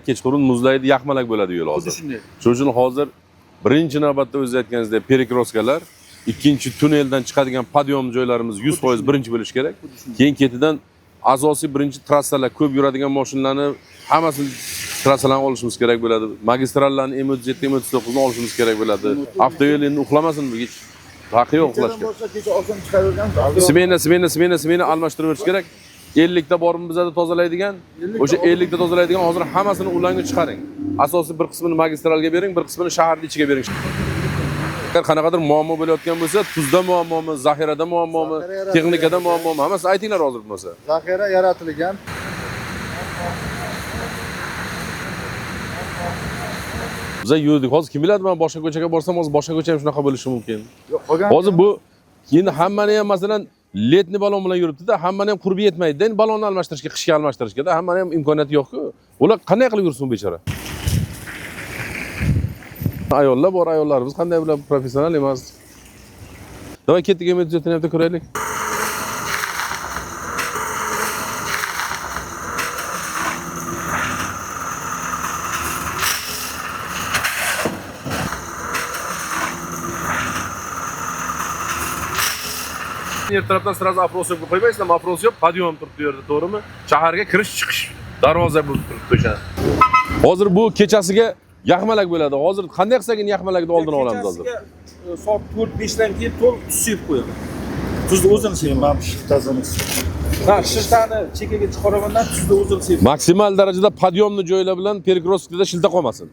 Kechqurun muzlaydi, yaxmalak bo'ladi yo'l hozir. Xuddi shunday. Shuning uchun hozir birinchi navbatda o'zingiz aytganingizdek перекресткаlar, ikkinchi tunneldan chiqadigan подъем joylarimiz 100% birinchi bo'lishi kerak. Keyin ketidan asosiy birinchi trassalar, ko'p yuradigan mashinalarni hammasini trassalarni olishimiz kerak bo'ladi. Magistrallarni M37, M39 ni olishimiz kerak bo'ladi. Avtoyo'l endi uxlamasin, hech haqi yo'q uxlashga. Kechadan boshlab kecha oqshom chiqaverganmiz. Smena, smena, smena, smena almashtirib berish kerak. 50 ta bormi bizada tozalaydigan? O'sha 50 ta tozalaydigan hozir hammasini ulangga chiqaring. Asosiy bir qismini magistralga bering, bir qismini shaharning ichiga bering. Agar qanaqadir muammo bo'layotgan bo'lsa, tuzda muammomi, zaxirada muammomi, Zaxira yaratilgan. texnikada muammomi, hammasini aytinglar hozir bo'lmasa. Zaxira yaratilgan. Biz yurdik. Hozir kim biladi, men boshqa ko'chaga borsam, hozir boshqa ko'cha ham shunaqa bo'lishi mumkin. Yo'q, qolgan Hozir bu endi hammani ham masalan letni balon bilan yuribdi-da, hammani ham qurbi yetmaydi. Endi balonni almashtirishga, qishga almashtirishga-da hammani ham imkoniyati yo'q-ku. Ular qanday qilib yursin bechora? Ayollar bor, ayollarimiz qanday bular professional emas. Давай ketdik, M37 ni ham ko'raylik. Ertalabdan сразу Afrosiyobga qo'ymaysizlar, Afrosiyob подъем turibdi u yerda, to'g'rimi? Shaharga kirish chiqish darvoza bo'lib turibdi o'sha. Hozir bu kechasiga yaxmalak bo'ladi. Hozir qanday qilsak endi yaxmalakni oldini olamiz hozir. Kechasiga, soat 4-5 dan keyin to'liq tuz sepib qo'yaman. Tuzni o'zini sepaman. Men shiltasini. Ha, shiltani chekkaga chiqaramandan tuzni o'zini sepaman. Maksimal darajada подъемni joylar bilan перекресткda shilta qolmasin.